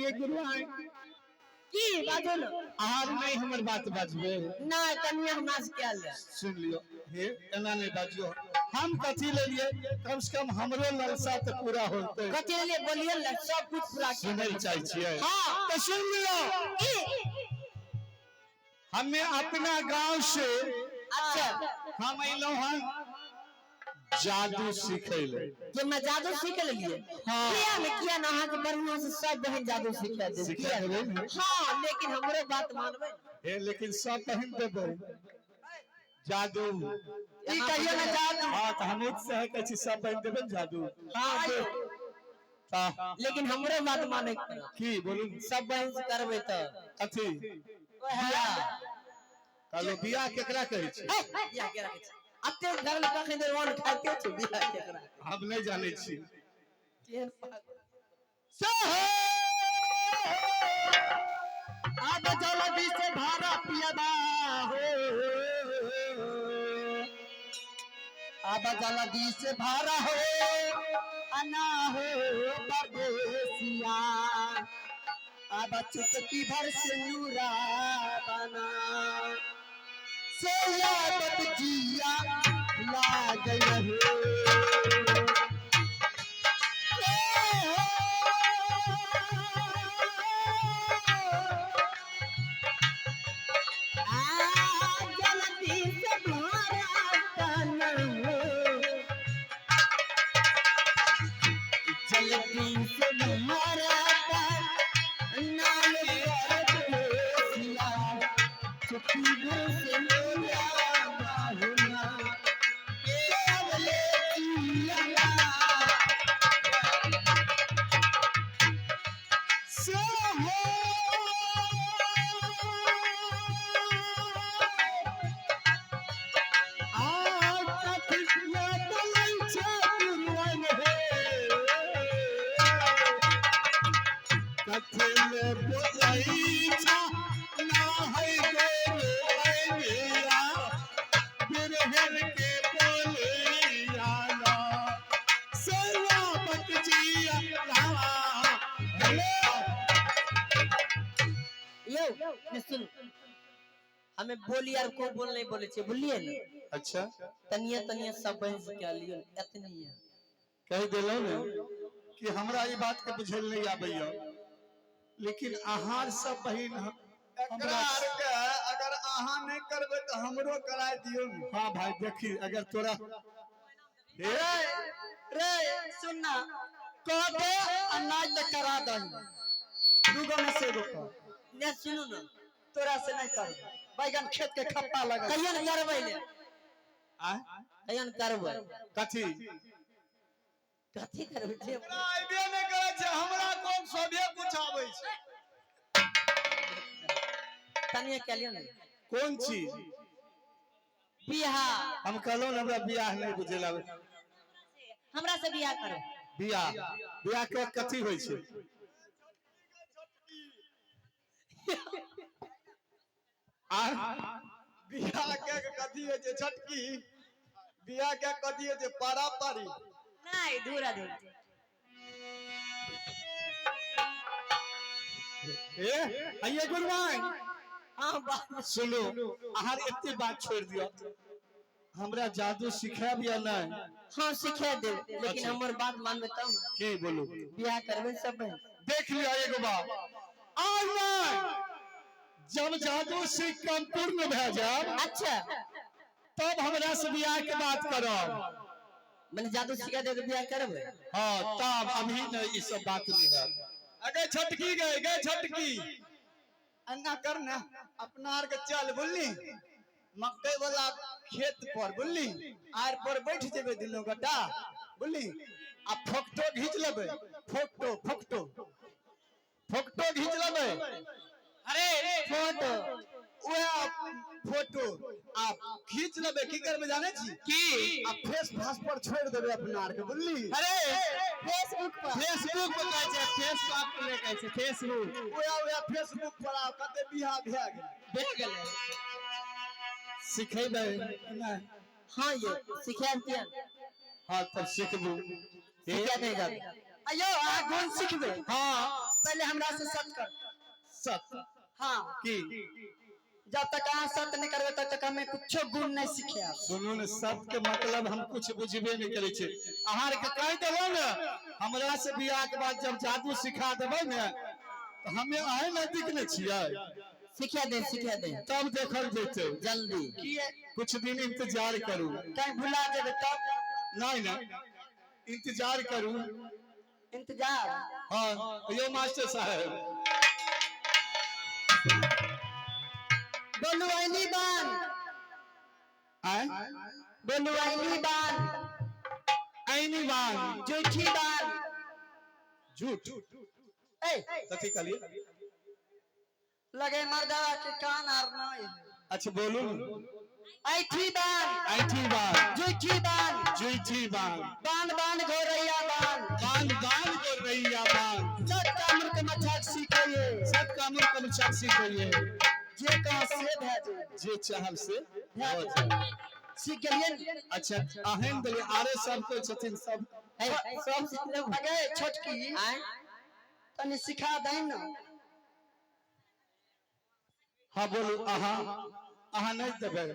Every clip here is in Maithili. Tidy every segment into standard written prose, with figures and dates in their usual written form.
आइए गुरुआई। की बाजू ने? अहाँ नहीं हमर बात बाजबे। नहीं, कनिया हमरा से क्या ले? सुन लियो, हे एना नहीं बाजियो। हम कथी लेलिए, कम से कम हमरो ललसा तो पूरा होते। कथी लेलिए बोलिए ने, सब कुछ पूरा किया। सुनै चाहे छियै? हाँ। तो सुन लियो। की? हमें अपना गांव से अच्छा। हम अइलहुं हन जादू सीखे ले। जे मैं जादू सीख लेलिए? हाँ। किया ने, किया ना, अहाँ के बढ़िया से सब बहन जादू सिखा दे। सिखा देबै ने? हाँ, लेकिन हमरो बात मानबै। हे, लेकिन सब बहन देबै जादू। की कहियो ना जादू। हाँ, तो हम से कहै छी सब बहन देबै ने जादू। हाँ, दे। ता लेकिन हमरो बात माने के पड़त। की बोलू? सब बहन से करबै तऽ कथी? बियाह। कहलो बियाह केकरा कहै छी? हे, बियाह केकरा कहै छै? अते घर में कखन देर वन खाइते छै, बियाह केकरा? हम नहीं जानै छी। केहन पागल। अब जल्दी से भाड़ा पियबा हो, अब जल्दी से भाड़ा हो अना हो परदेसिया, अब चुटकी भर से नूरा बना से यादत जिया लागल हो। जल्दी से भाड़ा बना हो, जल्दी से भाड़ा बना परदेसिया, चुटकी भर से नूरा बना के जिया। से हो आ कथिया बोलै छै गुरुआइन हे, कथिले बोलै छै ना है गुरुआइनिया, बिरहन के बोलिया ना सेवा जिया हेलो। यौ ने सुन, हमें बोली आर को बोल नहीं बोले छे, बुझलिए ने? अच्छा। तनिया तनिया सब बहन से कह लियो एतनिया। कहि देलहुँ ने कि हमरा ई बात के बुझल नहीं आबैया, लेकिन अहाँ सब बहिन एकरा हमरा आर के अगर अहाँ नहीं करबै तऽ हमरो कराय दियौ ने। हाँ भाई, देखी अगर तोरा हे रे सुन ना, कह दे आ नहीं तो करा दही, दूगो में से एगो कर। ने सुनू ना। तोरा से नहीं करबै, बैगन खेत के खप्पा लगल। कहियो ने करबै ने। आय? कहियो ने करबै। कथी? कथी करबै जे हमरा अयबे नहि करै छै, हमरा कोन सभे कुछ आबै छै। तनिया कह लियो ने। कोन चीज? बियाह। हम कहलहुँ ने हमरा बियाह नहीं बुझल आबै। हमरा से बियाह करो। बियाह, बियाह के कथी होइ छै? आ बियाह के कथी होइ छै? छटकी। बियाह के कथी होइ छै? पारा पारी। नहीं, धूरा धूरा। ए आइए गुरुआइन। हाँ बाप। सुनू, अहाँ एते बात छोड़ दियौ, हमरा जादू सिखायब या नहीं? हाँ, सिखा दे, लेकिन अच्छा। हमर बात मानबै तब ने। की बोलू? बियाह करबै सब बहन। देख लियो एगो बात, आज नहीं, जब जादू सीख के हम पूर्ण भए जाब, अच्छा। तब हमरा से बियाह के बात करब। मैंने जादू सिखा दे तो बियाह करबै? हाँ, तब, अभी नहीं, ई सब बात नहीं है। अगे छटकी गए गए छटकी, अन्ना कर ना, अपना आर के चल बुझली मकई वाला खेत पर, बुझली आर पर बैठ जेबै दुनू गोटा, बुझली आ फोकटो घीच लेबै, फोकटो फोकटो फोकटो घीच लेबै। अरे फोटो। उएह फोटो आ खींच लेबै। की करबै जानै छी? की? आ फेस फास पर छोड़ि देबै अपना आर के, बुझली? अरे फेसबुक पर। फेसबुक पर कहै छै, फेसबुक पर नहि कहै छै, फेसबुक। उएह उएह फेसबुक पर आ कते बियाह भए गेल। भए गेलै। सिखेबै नहीं? हाँ, ये सिखायब किया? हाँ, तब सिखबू। सिखा नहीं जादू। अयो, अहाँ कोन सिखबै? हाँ। पहले हमरा से सत कर। सत? हाँ। की? जब तक अहाँ सत नहीं करबे तब तक हमें कुछो गुण नहीं सीखे। सुनू ने, सत के मतलब हम कुछ बुझबे नहीं करै छी। अहाँ के कहि देबो ने, हमरा से बियाह के बाद जब जादू सिखा देबै ने तऽ हमे अहीं नजदीक ने छियै। सिखा दे, सिखा दे। तब देखल जेतै। जल्दी। किए? कुछ दिन इंतजार करू। कहीं भुला जेबै तब? नहीं नहीं, इंतजार करू। इंतजार? हाँ यो मास्टर साहब। बोलू ऐनी बान। आय? बोलू ऐनी बान। ऐनी बान। जूठी बान। झूठ। ए। कथी कहलिए? लगे मर्दवा के कान आर नहीं। अच्छा, बोलू ने। ऐठी बान। ऐठी बान। जूठी बान। जूठी बान। बान बान घोरैया बान। बान बान गोरैया बान। सब कामर के मछाक सीखिए। सब कामर कम चाक सीखिए। जे कहाँ से भए जाए। जे चाहब से भऽ जाए। सीख गेलिए? अच्छा, अहें देलियै, आरे सब कोइ छथिन सब। है, सब सीख लेबू। अगे छोटकी। आय? तनी सिखा दही न। हाँ बोलू, अहाँ अहाँ नहीं देबै?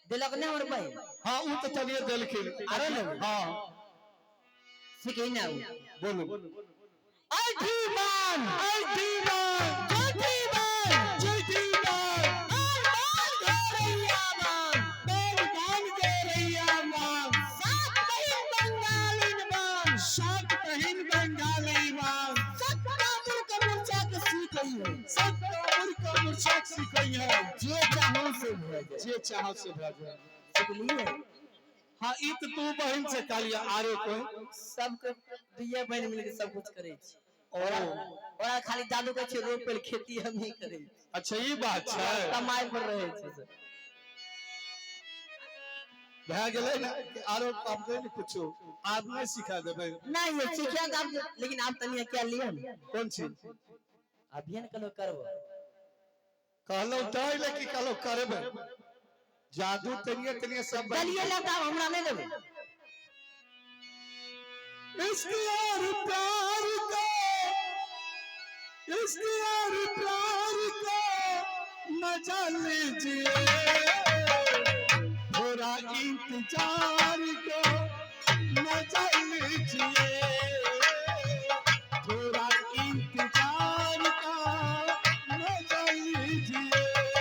दिलक नहीं हमर बहिन। हाँ, उ तऽ चलिए देलखिन। आरो लेबै? हाँ। सीखी ना उ। बोलू। ऐठी बान। ऐठी बान। जूठी बान। जूठी बान। बान बान घोरैया बान। बान बान गोरैया बान। सात बहिन बंगालिन बान। सात बहिन बंगाली बान। सब कामर के मुर्चा के सीखिए। सब कामर का मुर्चा सीखिए। जे चाहो से भए जाए। जे चाहो से भऽ जाए। सिखलिए? हाँ, ई तऽ तू बहिन से कहलियै, आरो कोइ? सबके दुइये बहिन मिलके सब कुछ करै छी। ओ। ओकरा खाली जादू कहै छै रोपे, खेती हमही करै छी। अच्छा, ई बात छै। कमाइ पर रहै छै सब। भए गेलै ने? आरो आब नहि ने कुछो, आब नहि सिखा देबै? नहीं ये सीखिया तऽ आब, लेकिन आब तनी क्या लिअ ने। कोन चीज? अभिये ने कहलो करबो। कहलहुँ दै ले कि कहलहुँ करबै जादू? तनिए तनिए सब। दलिए ले तऽ आब हमरा नहीं देबै। इश्क और प्यार का, इश्क और प्यार का मजा लीजिए, थोड़ा इंतजार का मजा लीजिए, थोड़ा इंतजार का मजा लीजिए। प्यार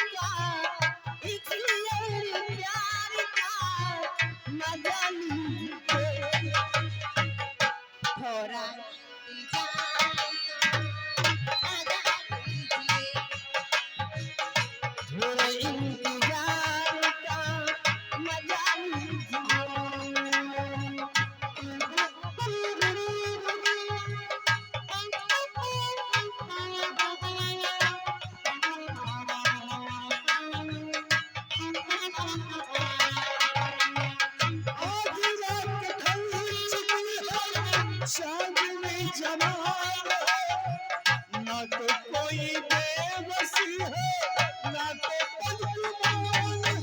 का, इश्क और प्यार का मजा लीजिए, थोड़ा इंतजार का मजा लीजिए, थोड़ा इंतजार का मजा आज रात ढल चुकी है, चांदनी जमाल है, ना तो कोई बेबसी है, ना तो बदगुमान है।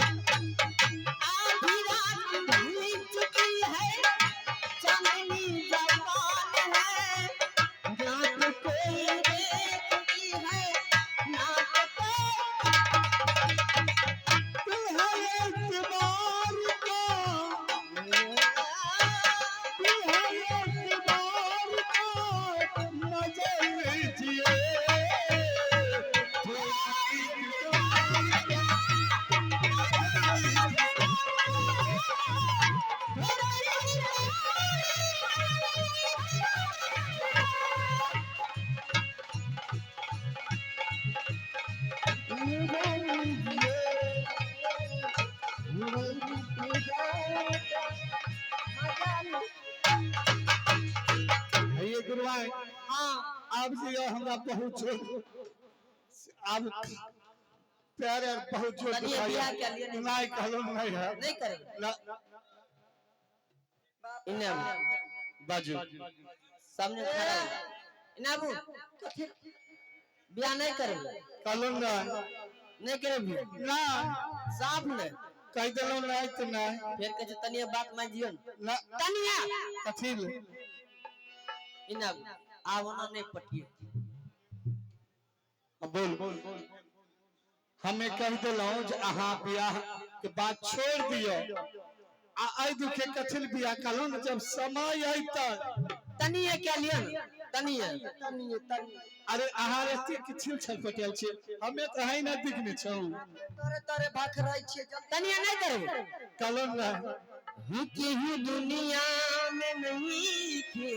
आधी रात ढल चुकी है, चांदनी जमाल है, ना तो कोई बेबसी है, ना तो कोई तुम्हारे एतबार का, तुम्हारे एतबार का मजा लीजिए, थोड़ा इंतजार का। ये गुरुआई। हाँ। आब जे यऽ हमरा बहुत जोर आब पैर आर बहुत जोर तनिए दुखाइया। बियाह के लिए नहीं। नहीं, कहलहुँ नहीं है। नहीं करेंगे। ना। इन्हें बाजू। सामने खड़ा है। इन्हें आबू। बियाह नहीं करेंगे? कहलहुँ नहीं। नहीं करेंगे? ना। साफ नहीं? कहि देलहुँ नहि तऽ नहि। फेर कहै छै तनिया बात मान जियो ने। ना। तनिया। कथी ले? इना आब ओना नहि पटिए। बोल। हमें कहि देलहुँ जे अहाँ बियाह के बात छोड़ि दियौ आ एहि दुखे कथी ले बियाह कहलहुँ ने, जब समय अयतै। तनिये क्या लियो ने, तनिये। तनिये तनिये। अरे अहाँ एते किछु छटपटायल छियै, हमे तऽ अहीं नजदीक मे छौ। तोरे तोरे भखरै छियै जल्दी। तनिया नहीं करबै। कहलहुँ नहि। केहू दुनिया में नहीं के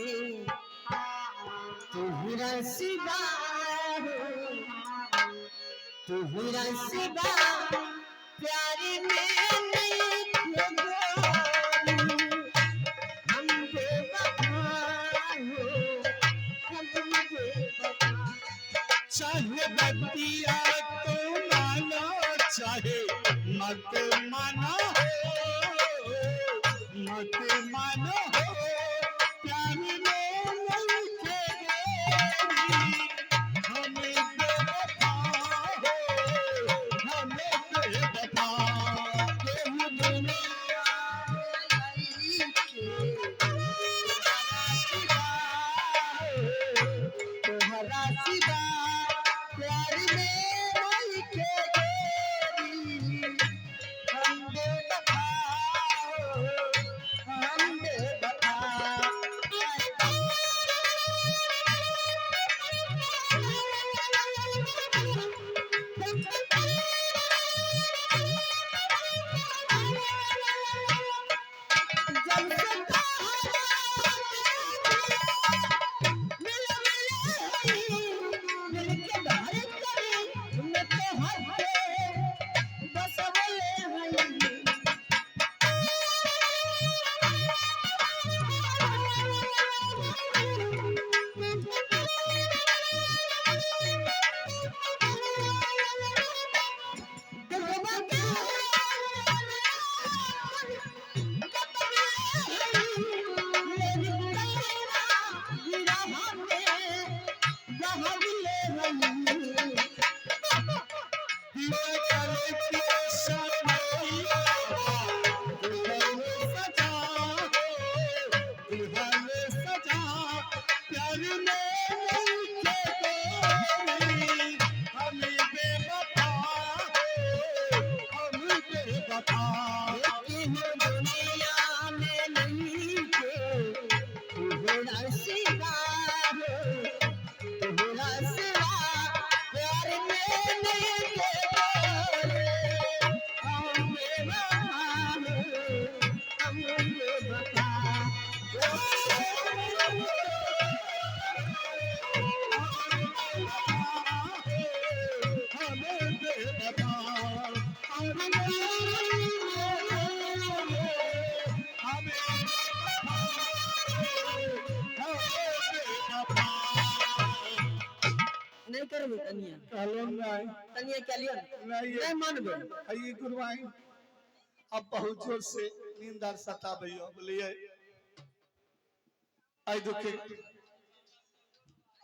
तुहरा सिवा हो, तुहरा सिवा प्यार में नहीं के गोरी, हम बेवफा हो, हम बेवफा। चाहे बतिया तो मानो चाहे मत मानो हो, मत मानो हो, प्यार में नहीं के गोरी, हम बेवफा हो, हम बेवफा। केहू दुनिया में नहीं के तोहरा सिवा प्यार में नहीं के गोरी, हम बेवफा हो, हम बेवफा। जब से मिलके घर करी मैं तो हर के बसवले हई। दिया करे के समैया, दुल्हन सजा हो, दुल्हन सजा, प्यार में नहीं के गोरी, हम बेवफा हो, हम बेवफा। दुनिया में नहीं के तोहरा सिवा हो, तोहरा सिवा प्यार में नहीं के गोरे, हम बेवफा हो, हम बेवफा। हम बेवफा, हम बेवफा। नहीं करबै तनिया। कहलहुँ नहि। तनिया क्या लियो ने? नहीं। नहीं मानबै। ई गुरुआई अब बहुत जोर से नींद आर सताबैयो, बोलिए आई दुखे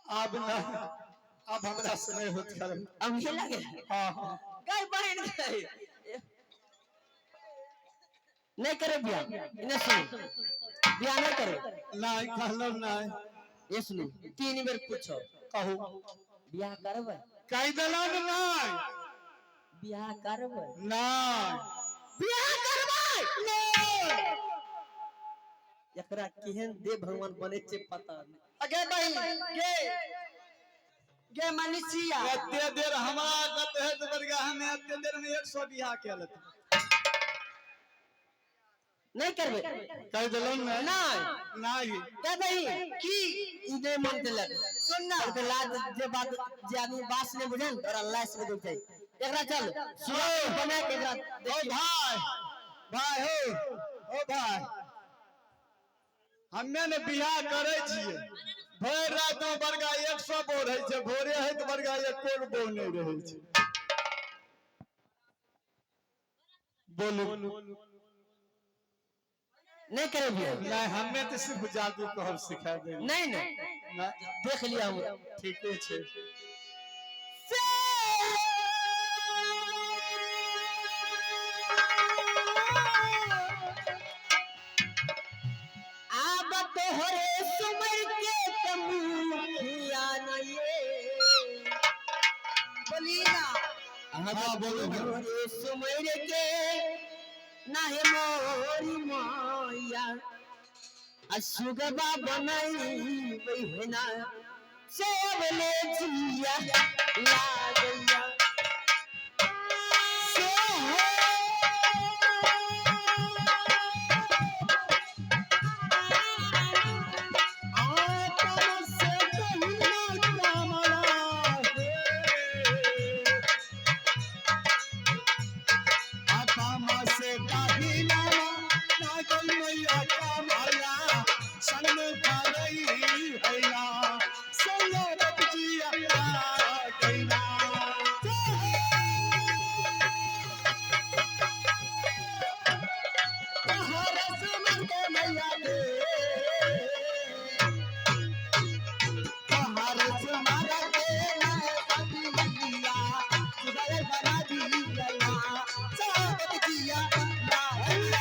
आब ना, अब हमरा से नहीं होत करब। अब ये लगे। हाँ हाँ। गई बहन गई। नहीं करे बियाह, इन्हें सुनो, बियाह नहीं करे। नहीं, कहलहुँ नहीं। ये सुनो, 3 बेर पूछो। कहू। बियाह करबै? कहि देलहुँ ने नहीं। बियाह करबै? नहीं। बियाह करबै? एकरा केहन देव भगवान बने छै पता नहीं। अगे बहिन गे गे मनीषिया। एते देर हमरा कत बरगाह में एते देर में 100 बियाह के लेतै। नहीं करबै। कहि देलहुँ ने नहीं। नहीं। कह दही की? ई नहीं मानते लग। सुन ना। और लाज जे बात जे आदमी बास नहीं बुझे ने तोरा लाश बुझ जाए। एकरा चल सुनो बना के एकरा ओ देखियो। भाई भाई हो, ओ भाई, हम्मे ने बियाह करै छियै, भरि रात में बरगा 100 बो रहै छै, भोरे है तऽ बरगा एको गो नहि रहै छै। बोलू। नहीं करे बियाह। नहीं, हमें तो सिर्फ जादू कहब सिखा दे। नहीं नहीं। नहीं। देख लिया हम। ठीके छै। से आब तोहरे सुमर के तमुखिया न ये बोली ना। हाँ बोलो ना। तोहरे सुमर के नाहे मोरी माया असुगबा बनाई बहना सेवले जिया लागैया से आपन से कहिना कमला हे। आपन से कहिना लागल मैया कमला, सन्मुख रही हैला, सैयद जिया गैला। तोहरा सुमन के मैया दे, तोहर सुमर के सती मैया, सुधर बना दिया, सावत जिया लाला।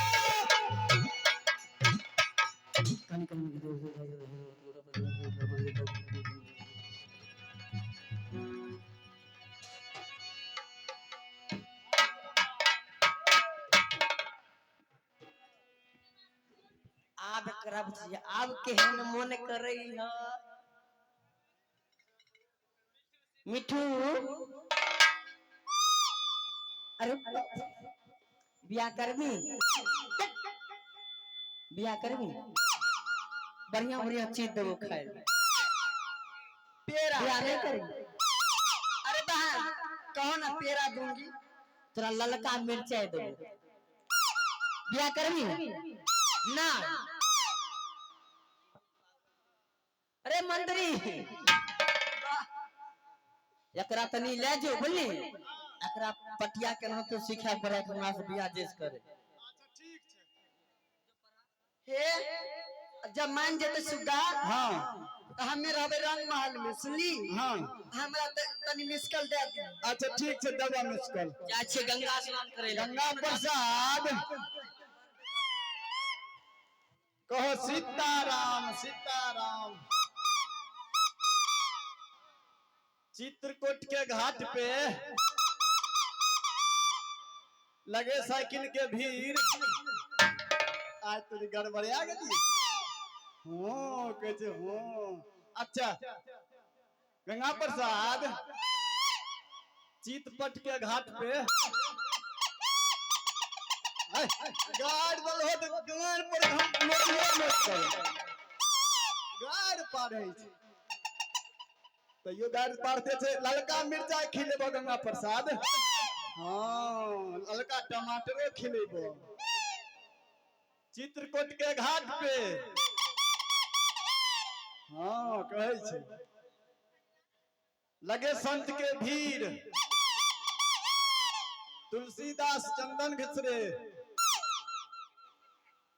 आब करब जी, आब केहन मन करै ह मिठू। अरे बियाह करबी? बियाह करबी? बढ़िया बढ़िया चीज देबो खाए ला। पेड़ा। बियाह नहीं करबी? अरे बहन, कहो ना, पेड़ा दूंगी। तोरा ललका मिर्चाई देबो। बियाह करबी ना? अरे मंत्री, एकरा तनी ले जो, बुझली? एकरा पटिया केना तो सिखा पड़े हमरा से बियाह जेस करे। हे, जब मान जेते सुग्गा हाँ। तो हमें रहबे रंग महल में, सुनली? हाँ। हमरा तनी मिसकल दे दी। अच्छा ठीक छै, दबा मिसकल। जाइ छियै गंगा स्नान करे लए। गंगा प्रसाद कहो, सीताराम सीताराम। चित्रकूट के घाट पे लगे साइकिल के भीड़, आज तुझे गड़बड़िया गई हो, कहै छै हो। अच्छा गंगा प्रसाद, चितपट के घाट पे गाड़ दल हो तऽ गाड़ पर हम लोरियो लोक करे। गाड़ पारै छै तैयो गाड़ पारते छै। ललका मिर्चाइ खिलेबो गंगा प्रसाद, हाँ, ललका टमाटरो खिलेबो। चित्रकूट के घाट पे, हाँ, कहै छै लगे संत के भीड़, तुलसीदास चंदन घिसरे,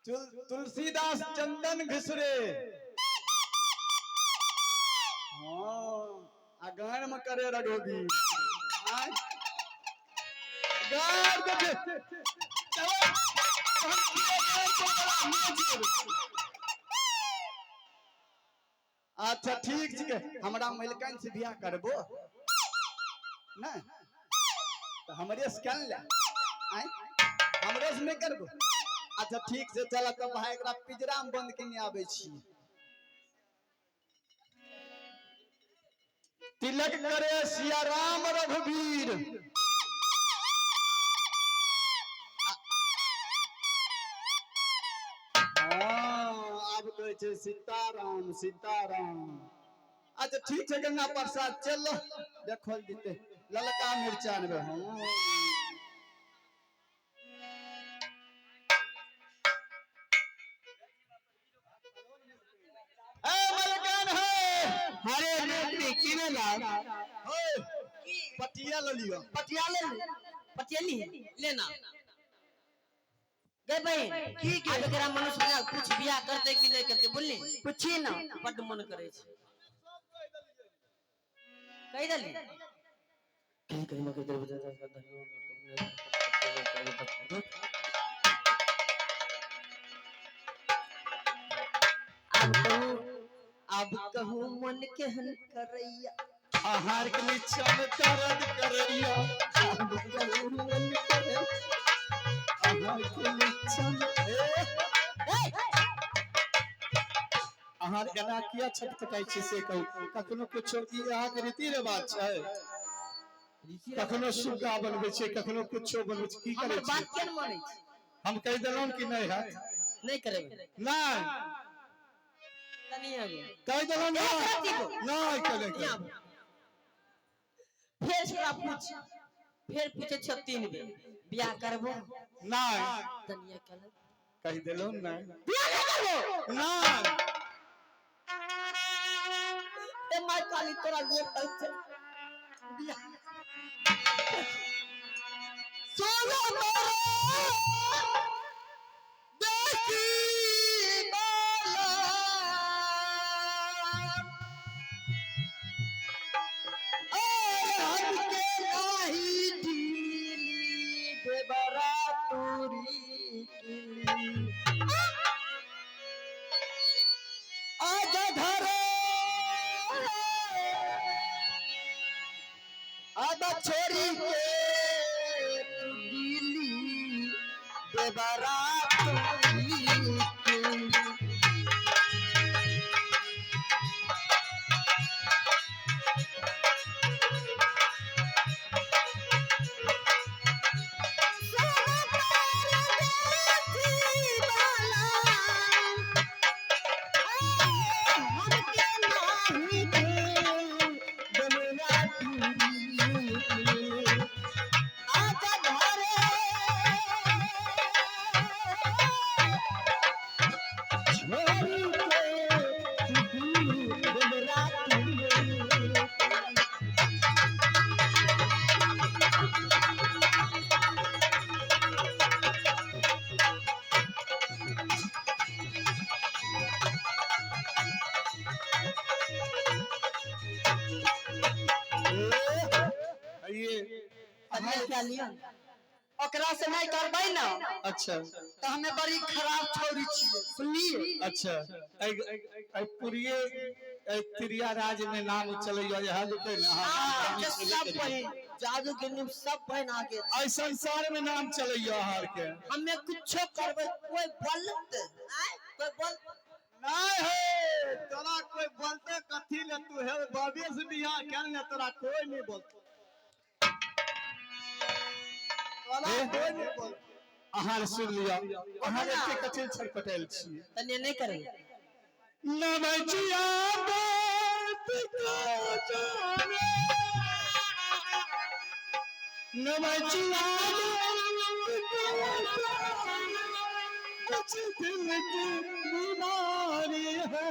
तुलसीदास चंदन घिसरे, हाँ, आ गान में करे रघुवीर। आय? गान देखे। चलो, हम किए गान पर बड़ा नाच करू। अच्छा ठीक छै, हमरा मलिकान से बियाह करबो नहीं तो हमरे से कर ले। आय, हमरे से नहीं करबो? अच्छा ठीक से चल तब भाई, एकरा पिंजरा में बंद केने आबै छी। तिलक करे सिया राम रघुवीर। हाँ, आब कहै छै सीताराम सीताराम। अच्छा ठीक छै गंगा प्रसाद, चलो देखल जेतै। ललका मिर्चा अनबै। हाँ। ए मलकान है। अरे मंत्री, की भेला? हे, पटिया ल लियो। पटिया ले ले, पटिया ली लेना गए बहन की के एकरा मनुष्य बना कुछ बियाह करते कि नहीं करते, बोलली? पूछी ना। बड्ड मन करे छै, कहि देली। आब कहू, आब कहू मन केहन करैया। आहार के नीचा में दर्द करैया। आब कहू मन केहन आहार के नीचा में ए, अहाँ एना किया छटपटाइ छी से कहू? कखनो कुछो, ई अहाँके रीति रिवाज छै? कखनो सुग्गा बनबै छै, कखनो कुछो बनबै छै, की करै हमर छी? बात किया नहि मानै छी? हम कहि देलहुँ कि नहि हैत। नहि करेबै? नहि। तनी आगू। कहि देलहुँ एक रत्ती नहि। को। नहि करै। यहाँ आबू। फेर ओकरा पूछ, फेर पूछे छ 3 बेर, बियाह करबो? नहि। तनिया कहलक कहि देलहुँ नहि। बियाह नहि करबो? नहि। ए माय काली, तोरा गोर तक छै। बियाह सोना तोरा देखी बाला और हमके नाही दिली देवरा तुरी की। आज धरे अब छोरी के तू दिली देवरा तुरी की। सोना तोरा देखी बाला, ए, हमके नाही दिल देवरा तुरी की। आजा घरे छोरी के तू दिली देवरा तुरी की। ये तनिया क्या लिया? ओकरा से नहीं करबै ना अच्छा। तो हमें बड़ी खराब छोरी छियै, सुनलिए? अच्छा, ऐ पुरिये ऐ तिरिया राज में नाम चलैया यहाँ रुके ना। हाँ, के सब बहन जादू के नियम सब बहन आगे। ऐ संसार में नाम चलैया अहाँ के। हमें कुछो करबै कोई बोलत आय कोई बोल नहीं हे, तोरा कोई बोलते कथी ले? तू हे बाबे से बियाह केल ने, तोरा कोई नहीं बोलते, तोरा कोई नहीं बोलते। अहाँ सुन लिया, अहाँ एते कथी छटपटायल छी? तनिया नहीं करेंगे। नवजिया बात को जाने, नवजिया बात को जाने, मुझे दिल की बीमारी है,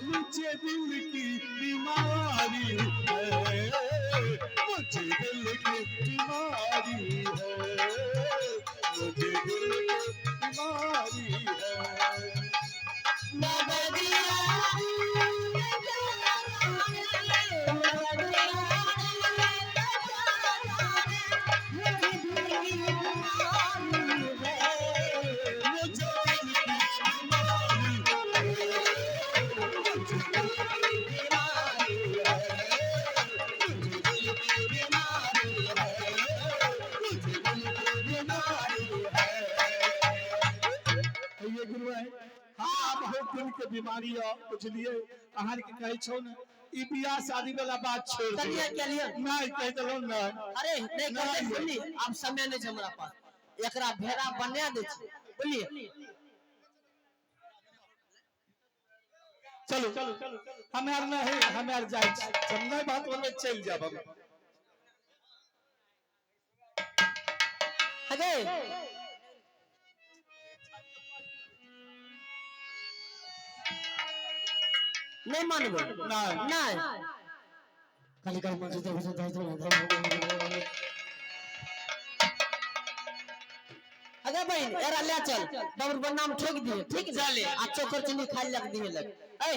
मुझे दिल की बीमारी है, मुझे दिल की बीमारी है, मुझे दिल की बीमारी है। मुझे दिल की बीमारी है, मुझे दिल की बीमारी है, मुझे दिल की बीमारी है, मुझे दिल की बीमारी है। ये गुरु है, हाँ, बहुत दिल के बीमारी है, बुझलिए? अहाँ के कहै छौ ने, ई बियाह शादी वाला बात छोड़ दियौ। तनिया क्या लिया? नहीं, कहि देलहुँ नहीं। अरे नहीं करते। सुनली, अब समय नहीं छै हमरा पास, एकरा भेड़ा बना दे छी, बुझलिए? चलू, हम यार नहीं, हम यार जाइ छी। जब नहीं बात बनबै चलि जाब हम। हगे नहीं मानबो? नहीं। नहीं, खाली कर मौजूद है। अगे बहन, एरा ले चल, डबल बन्ना में ठोक दिए, ठीक? चले आ चोकर चीनी खाई लग दिए लग। ए।